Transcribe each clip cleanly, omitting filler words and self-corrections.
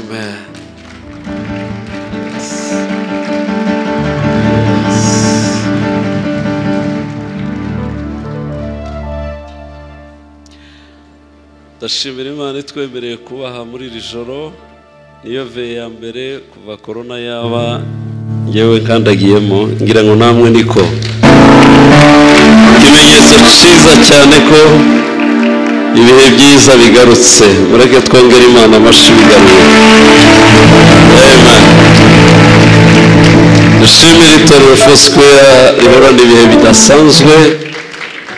Amen. Ndashimira Imana itwemereye kubaha muri iri joro. Niyo ve ya mbere kuva corona yaba ngewe kandagiyemo, ngira ngo namwe niko. Ikimenyetso cyiza cyane ko ibihe byiza bigarutse. Mureke twongere Imana amashi bigaruye. Amen. Dushimire itorero Foursquare rihorana ibihe bidasanzwe.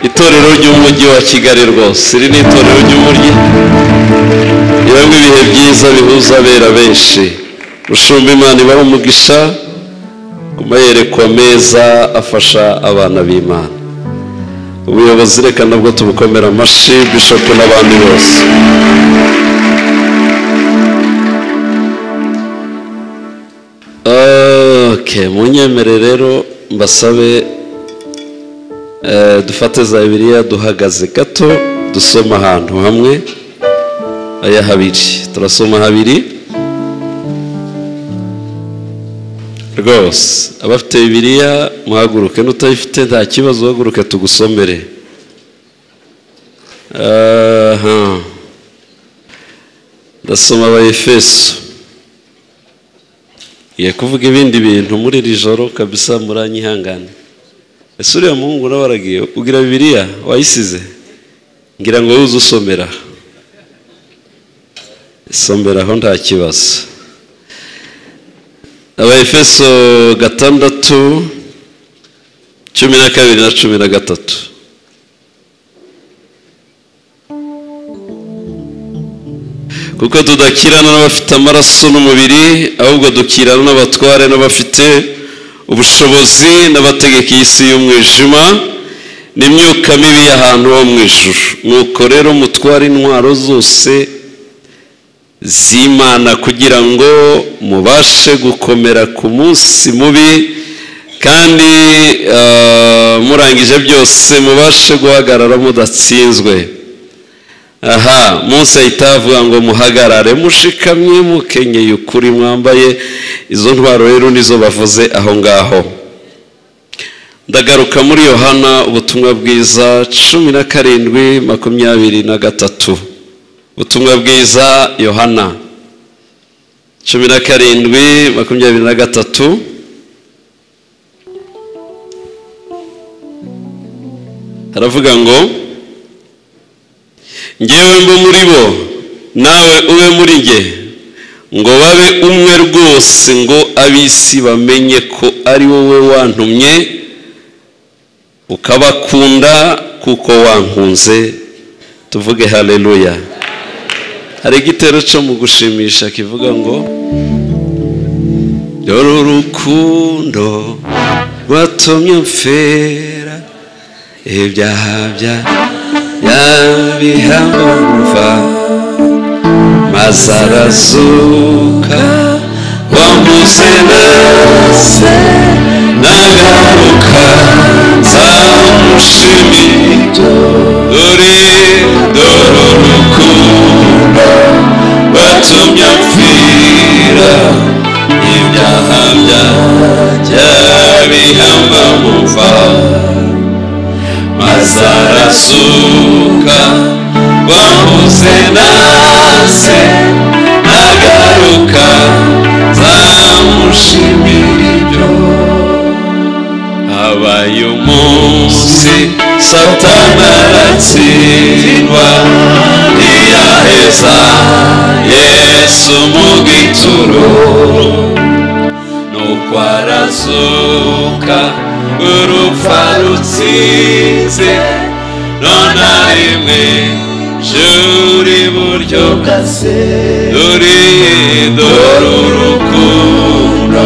Itorero ry'umujyi wa Kigali rwose. Iri ni itorero ry'umujyi ribamo ibihe byiza bihuza abera benshi. Mushumba Imana ibahe umugisha ku mayerekwa meza afasha abana b'Imana. Ubuyobozi reka nabwo tubukomera amashi, Bishop n'abandi bose. Okay, munyemere rero mbasabe dufate za Bibiliya duhagaze gato, dusoma ahantu hamwe aya habiri. Turasoma habiri rwose. Abafite Bibiliya muhaguruke, n'utayifite nta kibazo uhaguruke tugusomere. Ndasoma Abaefeso. Ngiye kuvuga ibindi bintu muri iri joro kabisa, muranyihangane. Ese uriya muhungu nawe aragiye ugira Bibiliya wayisize? Ngira ngo uze usomera. Isomera aho nta kibazo. Abaefeso 6 12 na 13. Kuko tudakirana n'abafite amaraso n'umubiri, ahubwo dukirana n'abatware n'abafite ubushobozi n'abategeka isi y'umwijima n'imyuka mibi y'ahantu ho mu ijuru. Nuko rero mutware intwaro zose z'Imana kugira ngo mubashe gukomera ku munsi mubi, kandi murangije byose mubashe guhagarara mudatsinzwe. Aha Munsi ahita avuga ngo muhagarare mushikamye mukenyeye ukuri mwambaye. Izo ntwaro rero nizo bavuze aho ngaho. Ndagaruka muri Yohana ubutumwa bwiza 17:23. Ubutumwa bwiza Yohana 17:23. Haravuga ngo ngewe mbe muri bo nawe ube muri nge, ngo babe umwe rwose, ngo ab'isi bamenye ko ari wowe wantumye ukabakunda kuko wankunze. Tuvuge haleluya. Hari igitero cyo mu gushimisha kivuga ngo dore urukundo rwatumye mfera ibyaha yabihamva, maze arazuka wamuze nase nagaruka nzamushimira. Dore dore urukundo rwatumye mpfira ibyaha byanjye bihamba mva, maze arazuka wamuze nase nagaruka nzamushimira ibyo. Habaye umunsi Satani aratsindwa, ntiyaheza Yesu mu gituro, nuko arazuka urupfa rutsinze, none ari mu ijuru iburyo bwa Se. Dore dore urukundo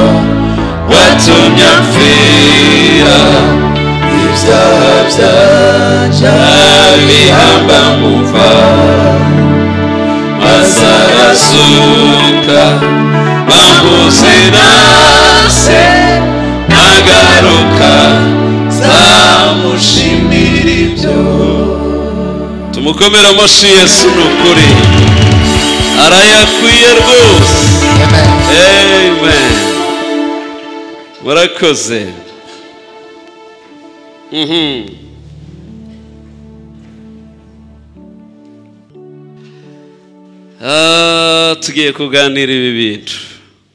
rwatumye mpfira ibyaha byanjye bihamba mva, maze arazuka bamuze nase nagaruka nzamushimira ibyo. Tumukomere amashyi Yesu, ni ukuri arayakwiye rwose. Amen. Murakoze. Tugiye kuganira ibi bintu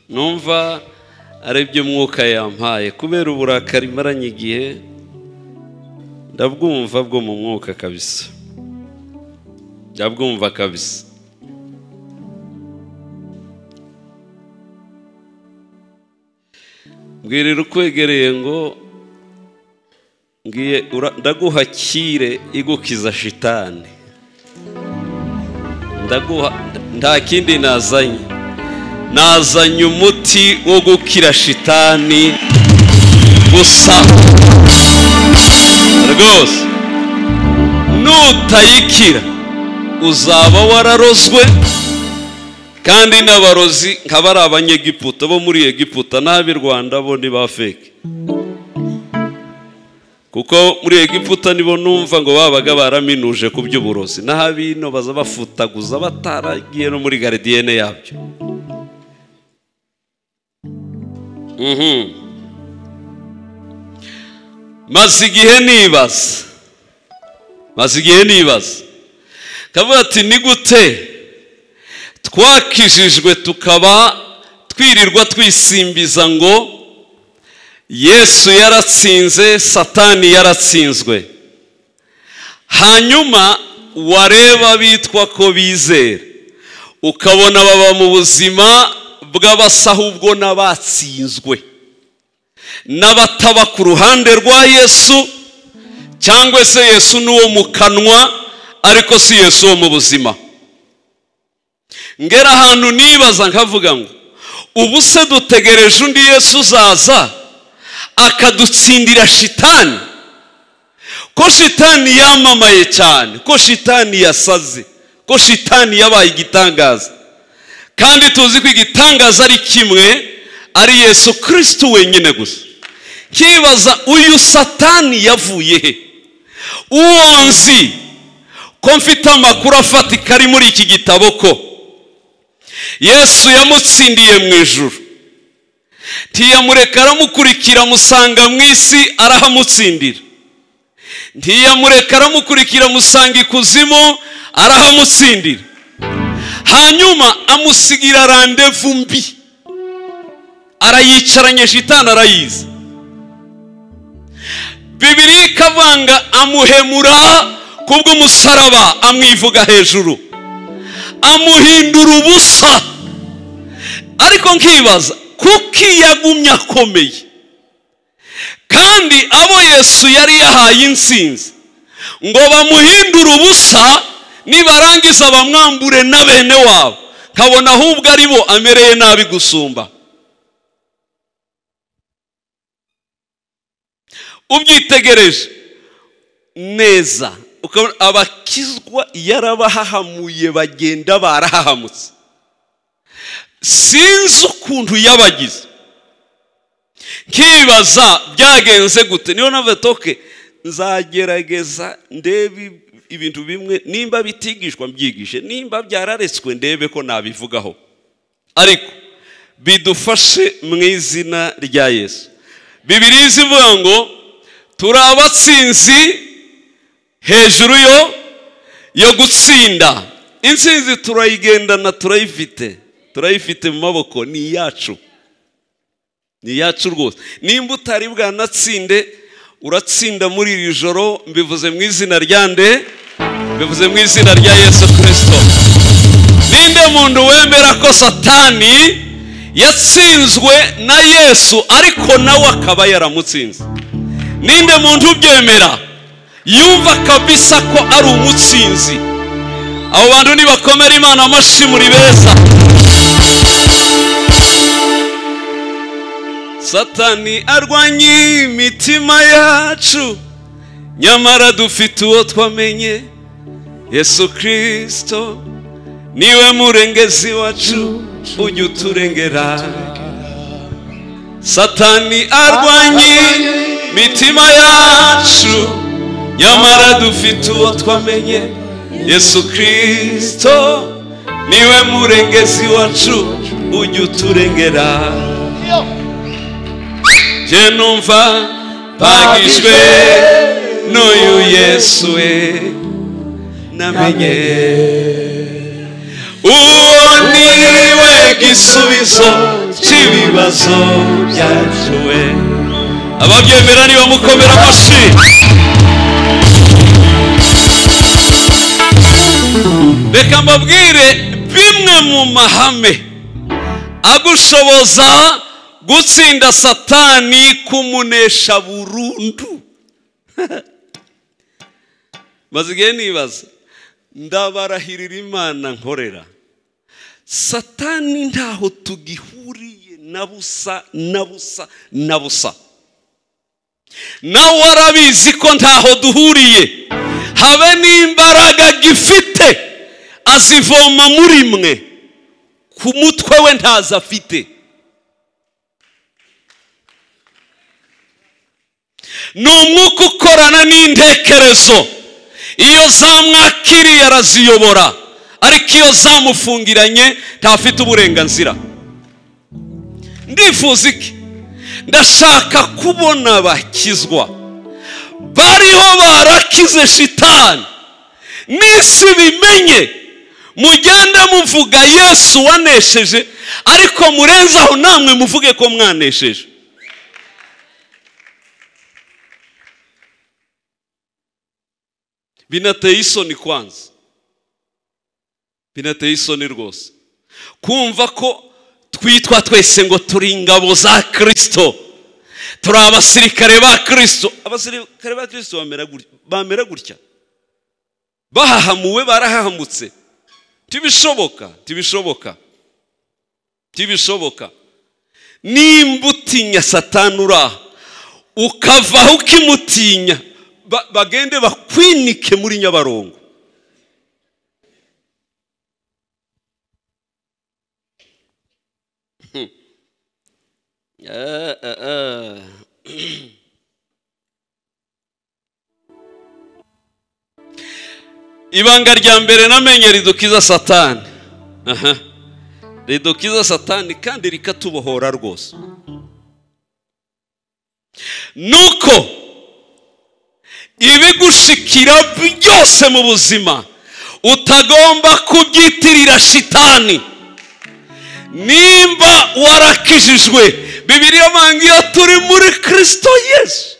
numva ari iby'umwuka yampaye kubera uburakari maranye igihe, ndabwumva bwo mu mwuka kabisa, ndabwumva kabisa. Mbwirira ukwegereye ngo ngiye ndaguhakire igukiza shitani, ndaguha, nta kindi nazanye, nazanye umuti wo gukira shitani gusa rwose. Nutayikira uzaba wararozwe, kandi n'abarozi nkaba ari abanyegiputa bo muri Egiputa n'ab'i Rwanda bo ni ba fake, kuko muri Egiputa nibo numva ngo babaga baraminuje ku by'uburozi, naho abino baza bafutaguza bataragiye no muri gardienne yabyo. Maze igihe nibaza, kavuga ati ni gute twakijijwe tukaba twirirwa twisimbiza ngo Yesu yaratsinze, Satani yaratsinzwe, hanyuma wareba bitwa ko bizera ukabona baba mu buzima bw'abasahubwo n'abatsinzwe n'abataba ku ruhande rwa Yesu, cyangwa se Yesu n'uwo mu kanwa ariko si Yesu wo mu buzima. Ngera ahantu nibaza nkavuga ngo ubu se dutegereje undi Yesu uzaza akadutsindira shitani, ko shitani yamamaye cyane, ko shitani yasaze, ko shitani yabaye igitangaza, kandi tuzi ko igitangaza ari kimwe, ari Yesu Kristo wenyine gusa. Kibaza uyu satani yavuye he? Uwo nzi ko mfite amakuru afatika ari muri iki gitabo ko Yesu yamutsindiye mu ijuru, ntiyamureka aramukurikira amusanga mu isi arahamutsindira, ntiyamureka aramukurikira amusanga ikuzimu arahamutsindira, hanyuma amusigira randevu mbi, arayicaranye shitani arayizi. Bibiliya ikavanga amuhemura kubw'umusaraba, amwivuga hejuru, amuhindura ubusa. Ariko nkibaza kuki yagumye akomeye, kandi abo Yesu yari yahaye insinzi ngo bamuhindure ubusa, nibarangiza bamwambure na bene wabo, kabona ahubwo ari bo amereye nabi gusumba. Ubyitegereje neza ukabona abakizwa yarabahahamuye, bagenda barahahamutse. Sinzi ukuntu yabagize, nkibaza byagenze gute. Niyo navuze toke nzagerageza ndebe ibintu bimwe, nimba bitigishwa mbyigishe, nimba byararetswe ndebe ko nabivugaho, ariko bidufashe mu izina rya Yesu. Bibiliya ivuga ngo turi abatsinzi hejuru yo gutsinda. Intsinzi turayigendana, turayifite mu maboko, ni iyacu, ni iyacu rwose. Nimba utari bwanatsinde, uratsinda muri iri joro, mbivuze mu izina rya nde? Mbivuze mu izina rya Yesu Kristo. Ninde muntu wemera ko Satani yatsinzwe na Yesu ariko nawe akaba yaramutsinze? Ninde muntu ubyemera yumva kabisa ko ari umutsinzi? Abo bantu nibakomera Imana amashyi, muri beza. Satani arwanya imitima yacu, nyamara dufite uwo twamenye, Yesu Kristo niwe murengezi wacu, ujya uturengera. Satani arwanya imitima yacu, nyamara dufite uwo twamenye, Yesu Kristo niwe murengezi wacu, ujya uturengera. Je numva mpagijwe n'uyu Yesu we namenye, uwo niwe gisubizo cy'ibibazo byacu we. Ababyemera niba mukomera amashyi. Reka mbabwire bimwe mu mahame agushoboza gutsinda Satani, kumunesha burundu. Maze igihe nibaza, ndabarahirira Imana nkorera, Satani ntaho tugihuriye na busa na busa na busa. Nawe arabizi ko ntaho duhuriye, habe n'imbaraga gifite azivoma muri mwe, ku mutwe we ntazo afite. Ni umwuka ukorana n'intekerezo, iyo zamwakiriye araziyobora, ariko iyo zamufungiranye ntafite uburenganzira. Ndifuza iki? Ndashaka kubona abakizwa bariho barakize shitani, n'isi bimenye. Mugende muvuga Yesu wanesheje, ariko murenzaho namwe muvuge ko mwanesheje. Binateye isoni kwanza, binateye isoni rwose kumva ko twitwa twese ngo turi ingabo za Kristo, turi abasirikare ba Kristo. Abasirikare ba Kristo bamera gutya, bahahamuwe, barahahamutse. Tibishoboka, tibishoboka, tibishoboka. Nimba utinya Satani uraha ukavaho ukimutinya, bagende bakwinike muri Nyabarongo. Ibanga rya mbere namenye ridukiza Satani, ridukiza Satani kandi rikatubohora rwose, nuko ibigushikira byose mu buzima utagomba kubyitirira shitani. Nimba warakijijwe, Bibiliya manga iyo turi muri Kristo Yesu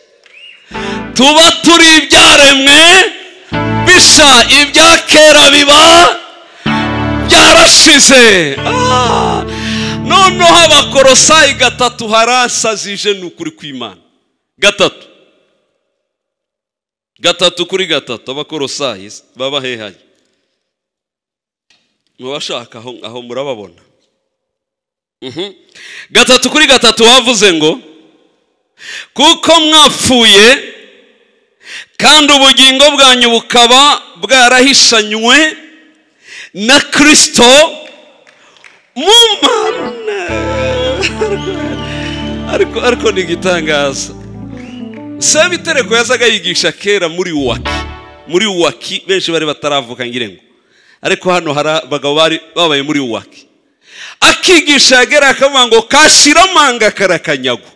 tuba turi ibyaremwe bisha, ibya kera biba byarashize. Noneho Abakorosayi 3 harasazije n'ukuri kw'Imana. 3:3 Abakorosayi baba hehaye, mubashaka aho murababona. 3:3 wavuze ngo kuko mwapfuye kandi ubugingo bwanyu bukaba bwarahishanywe na Kristo mu Mana. Ariko ni igitangaza. Sebitereko yazaga yigisha kera muri Uwaki, muri Uwaki benshi bari bataravuka ngire ngo, ariko hano hari abagabo bari babaye muri Uwaki. Akigisha yagera akavuga ngo kashira amanga karakanyagwa,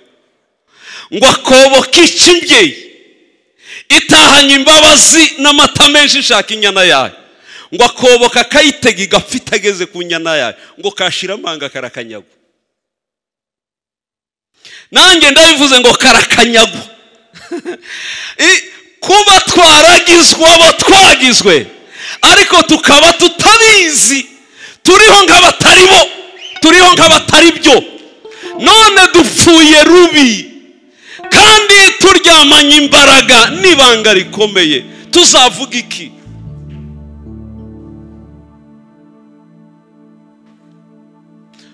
ngo akobo kica imbyeyi itahanye imbabazi n'amata menshi ishaka inyana yayo, ngo akobo kakayitega igapfa itageze ku nyana yayo, ngo kashira amanga karakanyagwa. Nanjye ndabivuze ngo karakanyagwa. Kuba twaragizwe abo twagizwe, ariko tukaba tutabizi, turiho nk'abatari bo, turiho nk'abatari byo. None dupfuye rubi kandi turyamanye imbaraga n'ibanga rikomeye. Tuzavuga iki?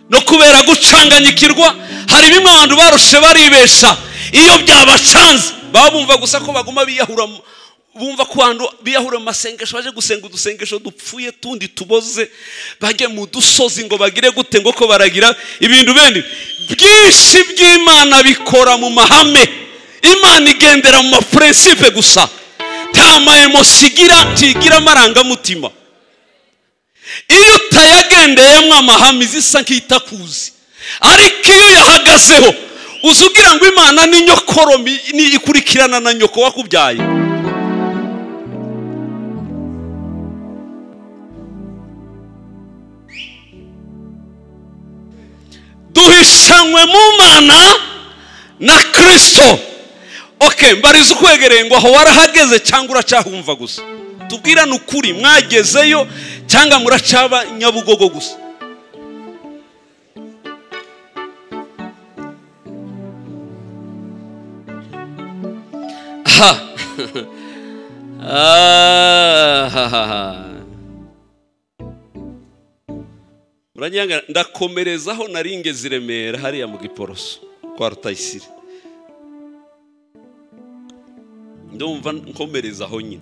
No kubera gucanganyikirwa, hari bimwe abantu barushe baribesha. Iyo byabacanze baba bumva gusa ko baguma biyahura, bumva ko abantu biyahura mu masengesho, baje gusenga udusengesho dupfuye tundi tuboze, bajye mu dusozi ngo bagire gute, ngo ko baragira ibintu bene byinshi by'Imana bikora mu mahame. Imana igendera mu maprincipe gusa, nta ma emotion igira, ntigira amarangamutima. Iyo utayagendeyemo amahame zisa nk'itakuzi, ariko iyo yahagazeho uzugira ngo Imana ni nyokoromi, ni ikurikirana na nyoko wakubyaye. Duhishanywe mu Mana na Kristo. Okay, mbariza ukwegereye ngo aho warahageze cyangwa uracyahumva gusa. Tubwirane ukuri, mwagezeyo cyangwa muracaba Nyabugogo gusa? Ha. Muranyanga ndakomerezaho naringeze Remera hariya mu Giporoso kwa Rutayisire. Ndumva nkomerezaho nyine.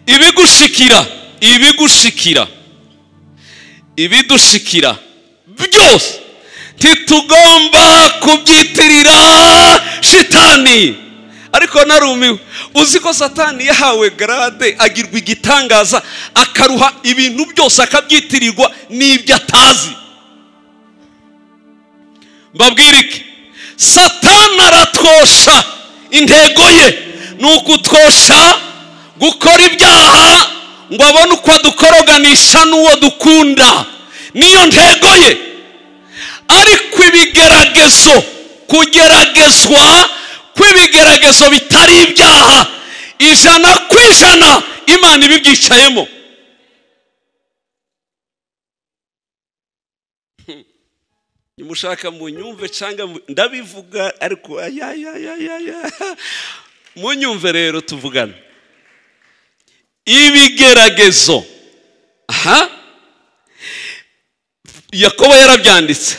Ibigushikira, ibigushikira, ibidushikira byose ntitugomba kubyitirira shitani. Ariko narumiwe, uzi ko Satani yahawe grade, agirwa igitangaza, akaruha ibintu byose akabyitirirwa n'ibyo atazi. Mbabwira iki? Satani aratwosha, intego ye ni ukutwosha gukora ibyaha ngo abone uko adukoroganisha n'uwo dukunda, niyo ntego ye. Ariko ibigeragezo, kugeragezwa kw'ibigeragezo bitari ibyaha, 100% Imana ibibyicayemo. Nimushaka munyumve cyangwa ndabivuga, ariko ayayayaya munyumve rero tuvugana. Ibigeragezo, aha, Yakobo yarabyanditse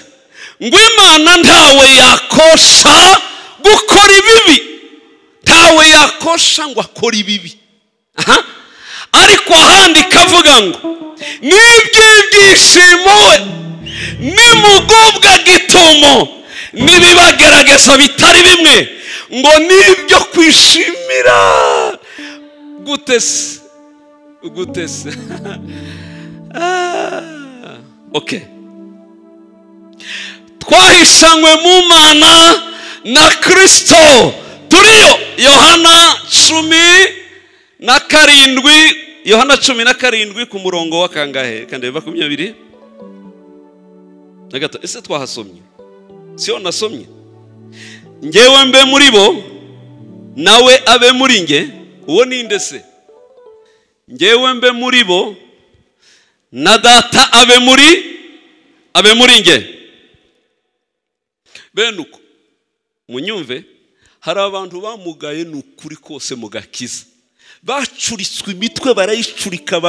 ngo Imana ntawe yakosha gukora ibibi, ntawe yakosha ngo akore ibibi. Aha, ariko ahandi kavuga ngo n'iby'ibyishimo we nimugubwa gitumo n'ibibagerageza bitari bimwe ngo nibyo kwishimira. Gute se? Gute se? Okay. Twahishanywe mu Mana na Kristo turiyo. Yohana 17, Yohana 17 ku murongo wa kangahe? Kandi 23. Ese twahasomye? Siyo nasomye. Ngewe mbe muri bo nawe abe muri nge. Uwo ninde se? Ngewe mbe muri bo na data abe muri nge. Benuko munyumve, hari abantu bamugaye nukuri kose mugakiza, bacuritswe imitwe barayicurika,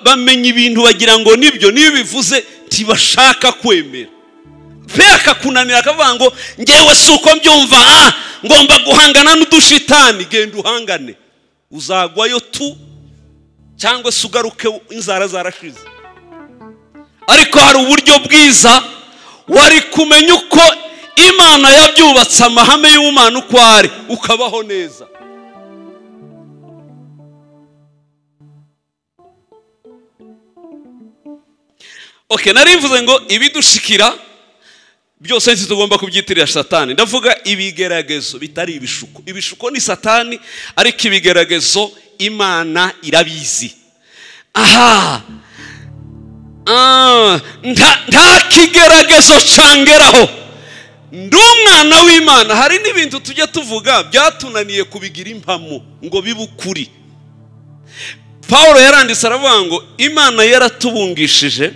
bamenya ibintu bagira ngo nibyo, niyo bivuze ntibashaka kwemera. Pe akakunanira akavuga ngo ngewe suko mbyumva, ngomba guhangana n'udushitani. Genda uhangane, uzagwayo tu cyangwa se ugaruke inzara zarashize. Ariko hari uburyo bwiza wari kumenya uko Imana yabyubatse, amahame y'Imana uko ari, ukabaho neza. Okay, narivuze ngo ibidushikira byose ntitugomba kubyitirira Satani. Ndavuga ibigeragezo bitari ibishuko. Ibishuko ni Satani, ariko ibigeragezo Imana irabizi. Aha, nta kigeragezo cangeraho. Ndi umwana w'Imana. Hari n'ibintu tujya tuvuga byatunaniye kubigira impamo ngo bibe ukuri. Paulo yaranditse aravuga ngo Imana yaratubungishije,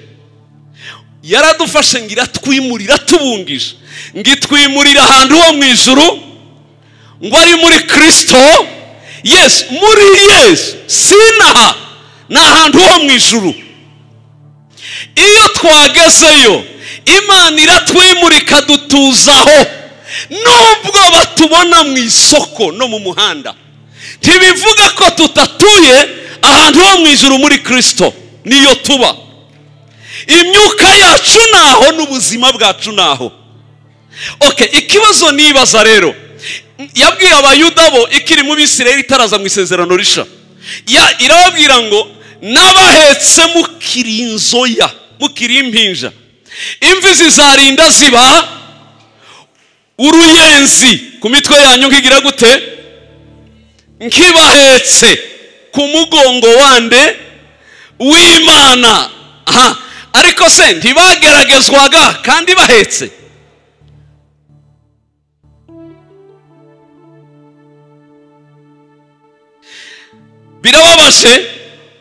yaradufashe ngo iratwimurira, tubungisha ngo itwimurira ahantu ho mu ijuru, ngo ari muri Kristo Yesu. Muri Yesu sinaha, ni ahantu ho mu ijuru. Iyo twagezeyo Imana iratwimurika dutuzaho, nubwo batubona mu isoko no mu muhanda. Ntibivuga ko tutatuye ahantu ho mu ijuru muri Kristo, niyo tuba. Imyuka yacu naho n'ubuzima bwacu naho. Okay, ikibazo nibaza rero, yabwiye abayuda bo ikiri mu Bisirayeli itaraza mu isezerano risha, irababwira ngo N'abahetse mukiri inzoya, mukiri impinja, imvi zizarinda ziba uruyenzi ku mitwe yanyu nkigira gute? Nkibahetse ku mugongo wande w'Imana. Aha, ariko se ntibageragezwaga kandi bahetse? Birababaje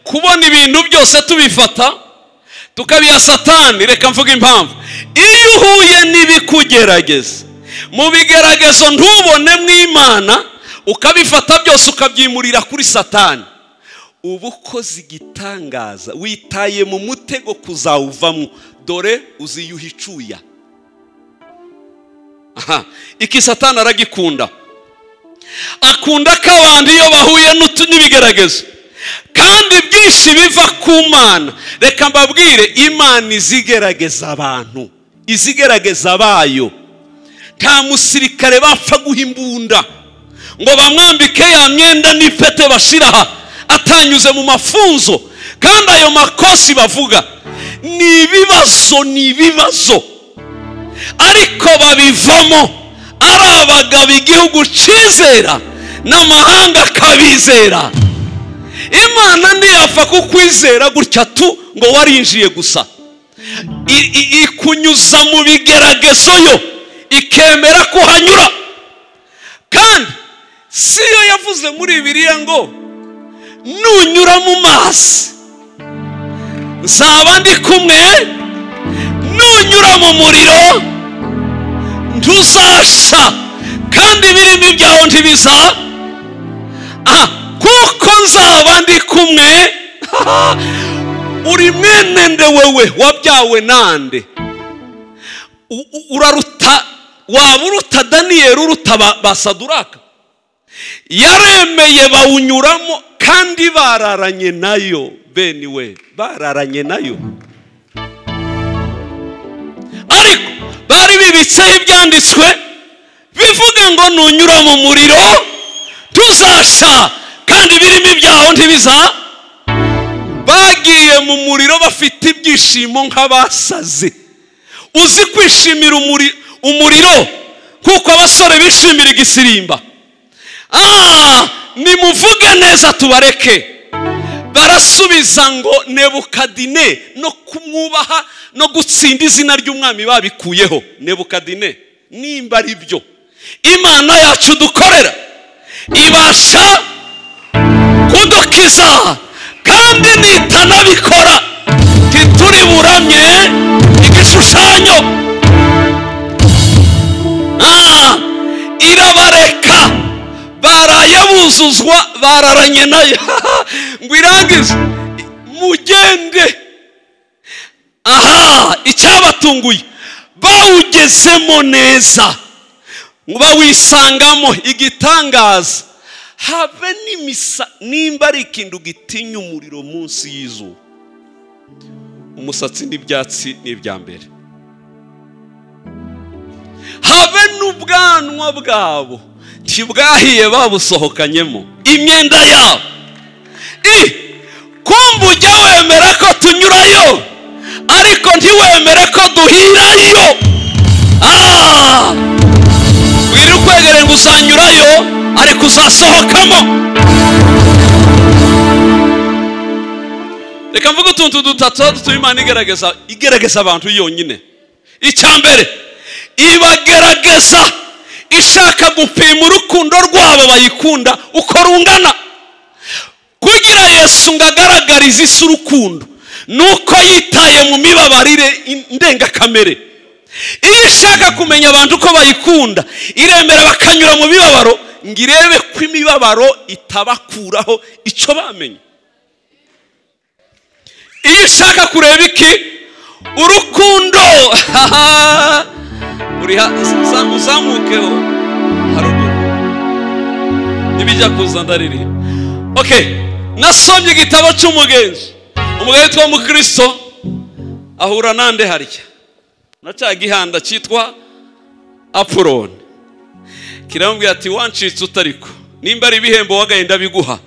kubona ibintu byose tubifata tukabiha Satani. Reka mvuga impamvu. Iyo uhuye n'ibikugerageza, mu bigeragezo ntubone mw'Imana, ukabifata byose ukabyimurira kuri Satani, uba ukoze igitangaza, witaye mu mutego kuzawuvamo. Dore uziyuha icuya. Aha, iki Satani aragikunda. Akunda ko abantu iyo bahuye n'ibigeragezo kandi byinshi biva ku Mana. Reka mbabwire, Imana izigerageza abantu, izigerageza bayo. Nta musirikare bapfa guha imbunda ngo bamwambike ya myenda n'ipete bashiraha atanyuze mu mafunzo. Kandi ayo makosi bavuga ni ibibazo, ni ibibazo, ariko babivamo ari abagabo igihugu cyizera n'amahanga akabizera. Imana ntiyapfa kukwizera gutya tu ngo warinjiye gusa, ikunyuza mu bigeragezo yo ikemera kuhanyura. Kandi si yo yavuze muri Bibiliya ngo nunyura mu mazi nzaba ndi kumwe, nunyura mu muriro ntuzasha, kandi ibirimi byawe ntibiza, kuko nzaba ndi kumwe. Uri mwene nde wewe wabyawe nande? Uraruta, waba uruta Daniyeli, uruta ba Saduraka? Yaremeye bawunyuramo kandi bararanye nayo. Bene we bararanye nayo, ariko bari bibitseho ibyanditswe bivuga ngo nunyura mu muriro tuzasha, kandi birimo ibyaho ntibiza. Bagiye mu muriro bafite ibyishimo nk'abasaze. Uzi kwishimira umuriro kuko abasore bishimira igisirimba. Nimuvuge neza tubareke. Barasubiza ngo Nebukadine no kumwubaha no gutsinda izina ry'umwami babikuyeho. Nebukadine, nimba ari byo, Imana yacu dukorera ibasha kudukiza, kandi nitanabikora tituri buramye igishushanyo. Irabareka, baraye buzuzwa, bararanye nayo ngo irangize mugende. Aha, icyabatunguye bawugezemo neza, ngo bawisangamo igitangaza. Habe n'imisa, nimba ari ikintu gitinya umuriro munsi y'izuba, umusatsi n'ibyatsi ni ibya mbere. Habe n'ubwanwa bwabo ntibwahiye babusohokanyemo imyenda yabo. Kumva ujya wemera ko tunyurayo, ariko ntiwemere ko duhirayo. Wiri kwegere ngo uzanyurayo ariko uzasohokamo. Reka mvuge utuntu dutatu dutuma Imana igerageza abantu yonyine. Icya mbere, ibagerageza ishaka gupima urukundo rwabo bayikunda uko rungana. Kugira Yesu ngo agaragarize isi urukundo nuko yitaye mu mibabarire ndengakamere. Iyo ishaka kumenya abantu uko bayikunda, iremera bakanyura mu mibabaro ngo irebe ko imibabaro itabakuraho icyo bamenye. Iyo ishaka kureba iki urukundo, uzamukeho haruguru nibijya kuza ndaririye. Okay, nasomye igitabo cy'umugenzi, umugabo witwa Mukristo ahura nande harya na cya gihanda cyitwa Apoloni. Kiramubwira ati wancitse utariko, nimba ari ibihembo wagaye ndabiguha,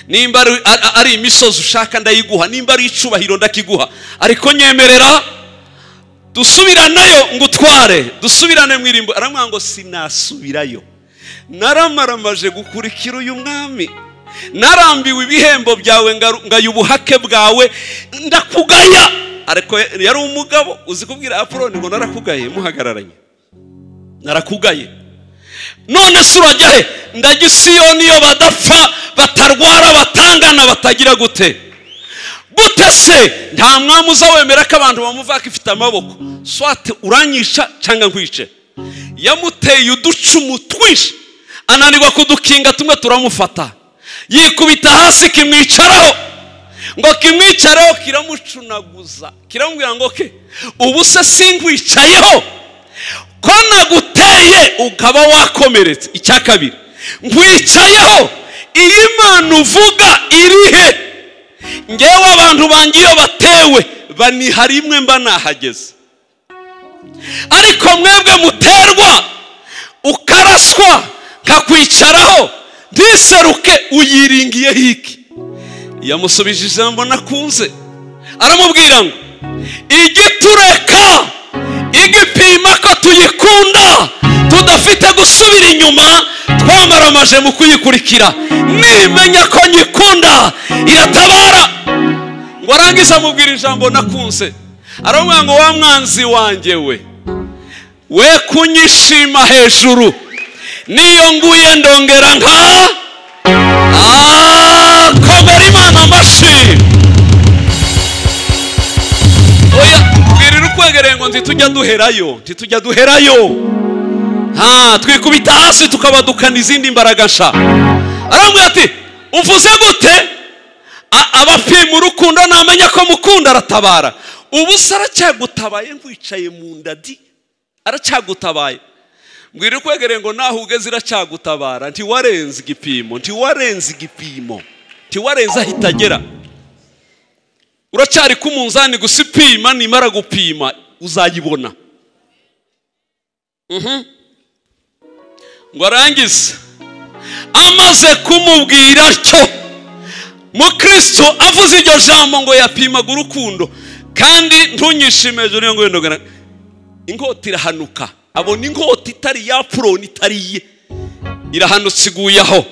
Nimba ari imisozi ushaka ndayiguha, nimba ari icubahiro ndakiguha, ariko nyemerera dusubiranayo ngutware, dusubirane mu irimbo. Aramubwira ngo sinasubirayo, naramaramaje gukurikira uyu mwami, narambiwe ibihembo byawe, ngaye ubuhake bwawe, ndakugaya. Ariko yari umugabo uzi kubwira Apoloni ngo narakugaye, muhagararanye, narakugaye. None se urajya he? Ndajya i Siyoni iyo badapfa, batarwara, batangana, batagira gute gute se? Nta mwami uzawemera ko abantu bamuvaka ifite amaboko, swate uranyisha cyangwa nkwice. Yamuteye uducumu twinshi, ananirwa kudukinga, tumwe turamufata, yikubita hasi kimwicaraho, ngo kimwicareho kiramucunaguza, kiramubwira ngo ke ubu se singwicayeho ko naguteye ukaba wakomeretse. Icya kabiri, nkwicayeho, iyi Mana uvuga irihe? Ngewe abantu banjye iyo batewe baniha rimwe mba nahageze, ariko mwebwe muterwa ukaraswa nkakwicaraho ntiseruke, uyiringiye hiki? Yamusubije ijambo nakunze, aramubwira ngo igitureka igipima ko tuyikunda, tudafite gusubira inyuma, twamaramaje mu kuyikurikira, nimenya ko nyikunda iratabara. Ngo arangize amubwira ijambo nakunze, aramubwira ngo wa mwanzi wanjye we kunyishima hejuru, niyo nguye ndongera nka komera Imana amashyi. Oya, bwirira ukwegereye ngo ntitujya duherayo, ntitujya duherayo, twikubita hasi tukabadukana izindi mbaraga nsha. Aramubwira ati uvuze gute? Abapima urukundo namenya ko mukunda aratabara. Ubu se aracyagutabaye nkwicaye mu nda di, aracyagutabaye. Mbwira ukwegereye ngo naho ugeze iracyagutabara, ntiwarenze igipimo, ntiwarenze igipimo, ntiwarenze aho itagera. Uracyari ku munzani gusa ipima, nimara gupima uzayibona. Ngo arangize amaze kumubwira atyo, Mukristo avuze iryo jambo ngo yapimaga urukundo, kandi ntunyishime hejuru yo ngo inkota irahanuka, abona inkota itari ya Apoloni, itari iye, irahanutse iguye aho.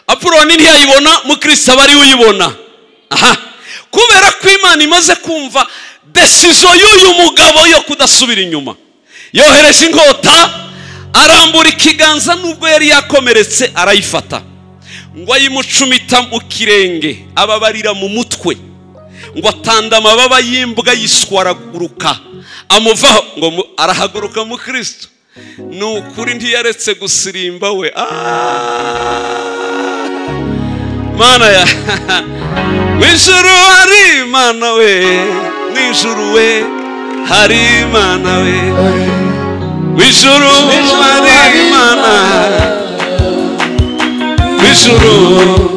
Apoloni ntiyayibona, Mukristo aba ari uyibona. Aha, kubera ko Imana imaze kumva decision y'uyu mugabo yo kudasubira inyuma, yohereje inkota, arambura ikiganza nubwo yari yakomeretse arayifata, ngo ayimucumita mu kirenge, ababarira mu mutwe, ngo atanda amababa y'imbwa yiswaraguruka amuvaho, ngo arahaguruka mu Kristo. Ni ukuri ntiyaretse gusirimba we. Mana ya mwijuru hari Imana we, mwijuru we hari Imana we, mwijuru hari Imana, mwijuru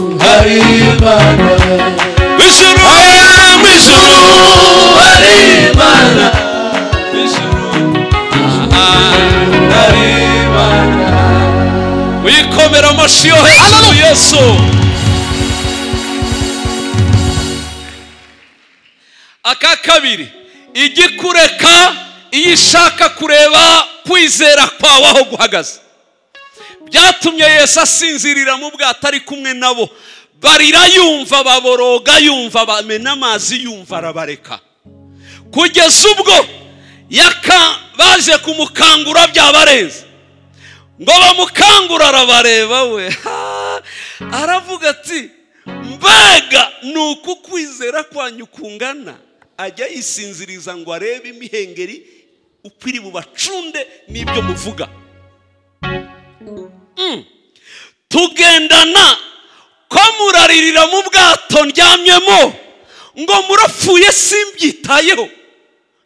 hari Imana, mwijuru, mwijuru hari Imana, mwijuru hari Imana. Wikomera amashyi yo hejuru Yesu. Aka kabiri, igikureka iyo ishaka kureba kwizera kwawe aho guhagaze. Byatumye Yesu asinzirira mu bwato ari kumwe nabo, barira yumva, baboroga yumva, bamena amazi yumva, arabareka kugeza ubwo baje kumukangura byabarenze. Ngo bamukangura arabareba we, aravuga ati mbega ni uku kwizera kwanyu kungana. Ajya yisinziriza ngo arebe imihengeri uko iri bubacunde n'ibyo muvuga. Tugendana ko muraririra mu bwato ndyamyemo, ngo murapfuye simbyitayeho,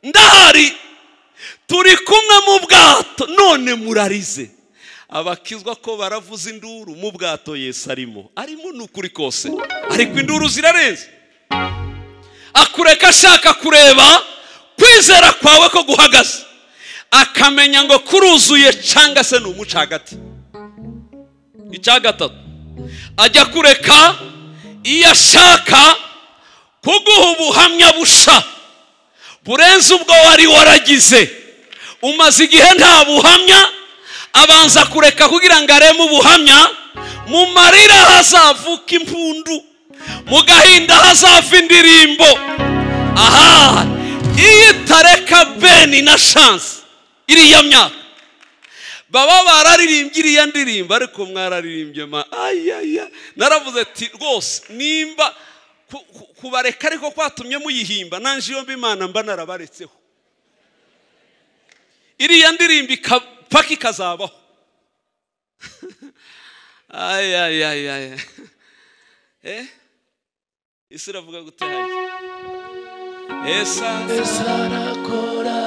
ndahari turi kumwe mu bwato none murarize. Abakizwa ko baravuza induru mu bwato Yesu arimo, arimo ni ukuri kose, ariko induru zirarenze. Akureka ashaka kureba kwizera kwawe ko guhagaze, akamenya ngo kuruzuye cyangwa se ni umucagati. Icya gatatu, ajya kureka Iyo ashaka kuguha ubuhamya busha burenze ubwo wari waragize, umaze igihe nta buhamya, abanza kureka kugira ngo areme ubuhamya. Mu marira hazavuka impundu, mu gahinda hazava indirimbo. Aha, iyo itareka Beni na Chance iriya myaka baba bararirimbye iriya ndirimbo, ariko mwararirimbye ma ayaya. Naravuze ati rwose nimba kubareka ariko kwatumye muyihimba, nanje iyo Imana mba narabaretseho iriya ndirimbo paka ikazabaho. Ay. Isi iravuga gute hayi? Esa arakora,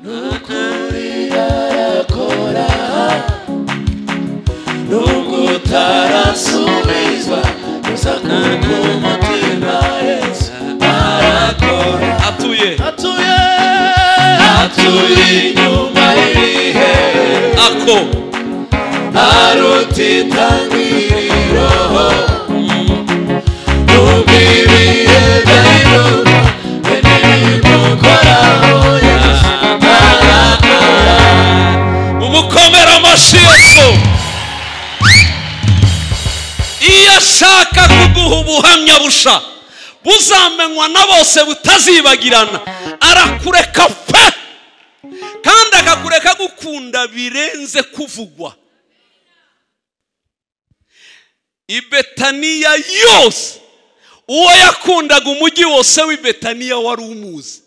nukuri arakora, nubwo utarasubizwa gusa kuko umutima Yesu arakora. Atuye atuye atuye inyuma y'ibihe, ako aruta itangiriro, nubwo ibihe byahinduka bene bimukoraho Yesu arakora. Mumukomera amashyi Yesu. Iyo ashaka kuguha ubuhamya busha buzamenywa na bose butazibagirana, arakureka pe, kandi akakureka gukunda birenze kuvugwa. I Betaniya yose uwo yakundaga, umujyi wose w'i Betaniya wari umuzi,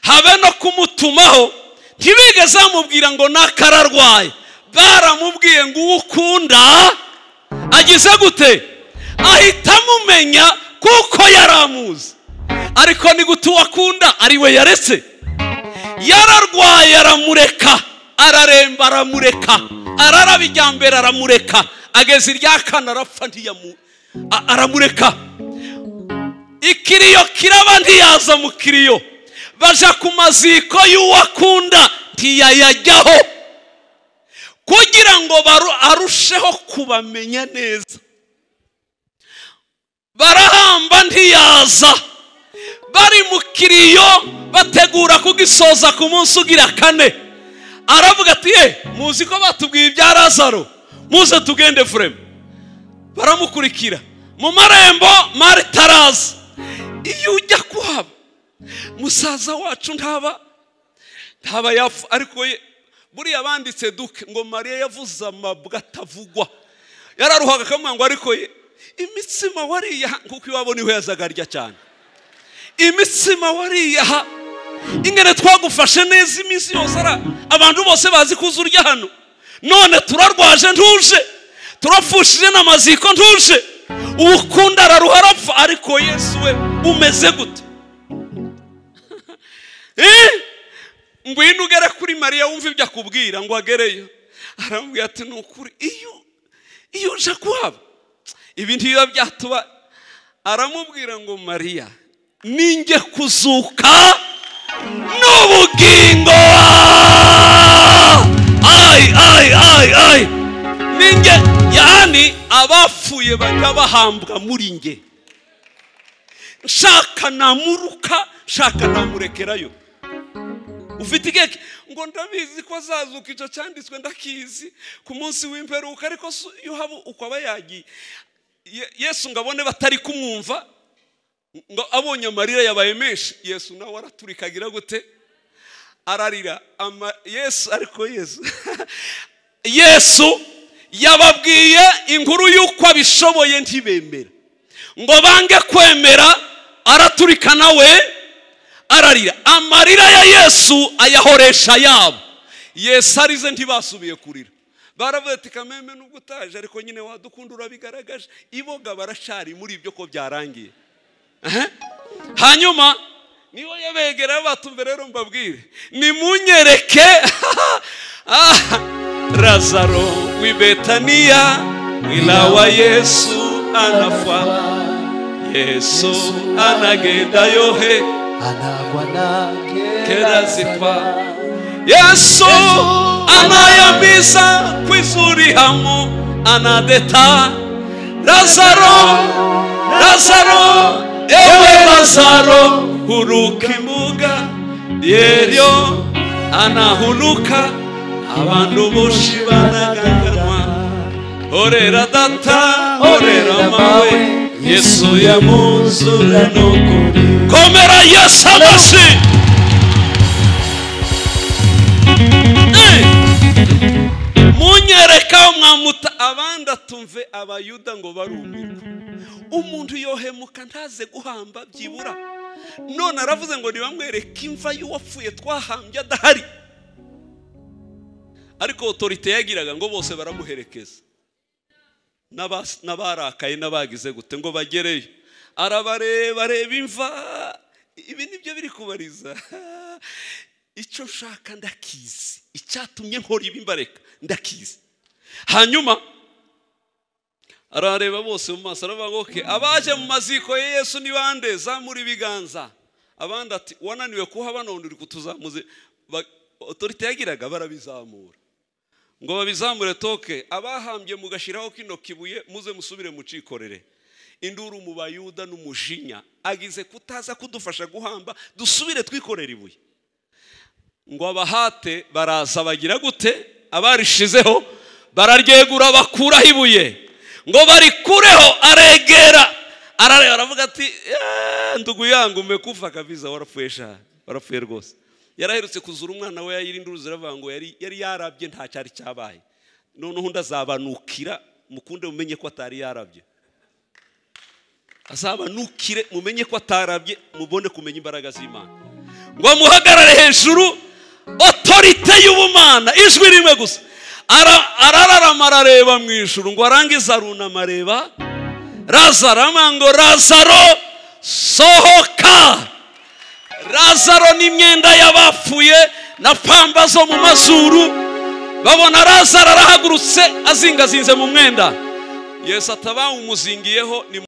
habe no kumutumaho ntibigeze bamubwira ngo nakararwaye, baramubwiye ngo uwo ukunda agize gute, ahita amumenya kuko yaramuzi. Ariko ni gute uwo akunda ari we yaretse? Yararwaye aramureka, araremba aramureka, araraba irya mbere aramureka, ageze irya kane arapfa aramureka. Ikiriyo kiraba ntiyaza mu kiriyo, baja ku maziko y'uwo akunda ntiyayajyaho, kugira ngo arusheho kubamenya neza. Barahamba ntiyaza, bari mu kiriyo bategura kugisoza ku munsi ugira kane, aravuga ati ye muzi ko batubwiye ibya Lazaro, muze tugende furema. Baramukurikira mu marembo, Marita araza. Iyo ujya kuhaba musaza wacu ntaba yapfa, ariko ye buriya banditse duke ngo Mariya yavuze amabwa atavugwa, yararuhaga akamubwira ngo ariko ye imitsima wariye, kuko iwabo niho yazaga arya cyane, imitsima wariye aha, ingene twagufashe neza iminsi yose, abantu bose bazi ko uza urya hano, none turarwaje ntuje, turapfushije n'amaziko ntuje, ukunda araruha arapfa, ariko Yesu we umeze gute? Ngwino ugere kuri Mariya wumve ibyo akubwira. Ngo agereyo aramubwira ati ni ukuri iyo uje kuhaba ibi ntibiba byatuba. Aramubwira ngo Mariya ninjye kuzuka n'ubugingo. Ay ay ay ay, ninjye, yani abapfuye bajya bahambwa muri nge, nshaka namuruka, nshaka namurekerayo. Ufite igeke ngo ndabizi ko azazuka, icyo cyanditswe ndakizi ku munsi w'imperuka, ariko iyo haba uko aba yagiye Yesu ngo abone batari kumwumva, ngo abonye amarira yabaye menshi, Yesu nawe araturika agira gute? Ararira. Yesu ariko Yesu Yesu yababwiye inkuru y'uko abishoboye ntibemera, ngo bange kwemera, araturika nawe ararira. Amarira ya Yesu ayahoresha yabo. Yesu arize ntibasubiye kurira, baravuze ati kameme nubwo utaje ariko nyine wadukunda urabigaragaje. Iboga barashari muri ibyo ko byarangiye. Hanyuma niho yabegera batumve rero mbabwire, nimunyereke Lazaro w'i Betaniya, mwila wa Yesu anafa, Yesu anagenda yohe anagwa na kerazitwa, Yesu anayamiza kwizuri hamu anadeta Lazaro, Lazaro, ewe Lazaro, huruka imbuga yeryo anahunuka abantu boshi baraganganwa. Horera data, horera mawe, Yesu yamuzura nukuri. Komera Yesu amashyi. Munyereka mwamuta abandi atumve abayuda ngo barumirwa. Umuntu yohemuka ntaze guhamba byibura. None aravuze ngo nibamwereke imva y'uwapfuye twahambye adahari. Ariko autorite yagiraga ngo bose baramuherekeza. N'abarakaye n'abagize gute ngo bagereyo. Arabareba areba imva, ibi nibyo biri kubariza. Icyo nshaka ndakizi, icyatumye nkora ibi mbareka ndakizi. Hanyuma arareba bose mu maso aravuga ngo okay, abaje mu maziko ya Yesu ni bande? Zamura ibiganza. Abandi ati wananiwe kuhaba none uri kutuzamuze. Autorite yagiraga barabizamura ngo babizamure toke abahambye mugashiraho kino kibuye muze musubire mucikorere. Induru mu bayuda n'umujinya agize kutaza kudufasha guhamba, dusubire twikorera ibuye. Ngo abahate baraza bagira gute? Abarishizeho bararyegura bakuraho ibuye. Ngo barikureho aregera arareba aravuga ati ndugu yangu umekufa kabisa, warapfuye sha, warapfuye rwose. Yaraherutse kuzura umwana we yayiri induru ziravuga ngo yari yarabye nta cyari cyabaye. Noneho ndazabanukira mukunde mumenye ko atari yarabye. Azabanukire mumenye ko atarabye, mubone kumenya imbaraga z'Imana. Ngo amuhagarare hejuru autorite y'ubumana, ijwi rimwe gusa. Arararama arareba mu ijuru ngo arangize arunama areba Lazaro, ngo Lazaro sohoka. Lazaro n'imyenda y'abapfuye na pamba zo mu mazuru, babona Lazaro arahagurutse azingazinze mu mwenda. Yesu ataba umuzingiyeho ni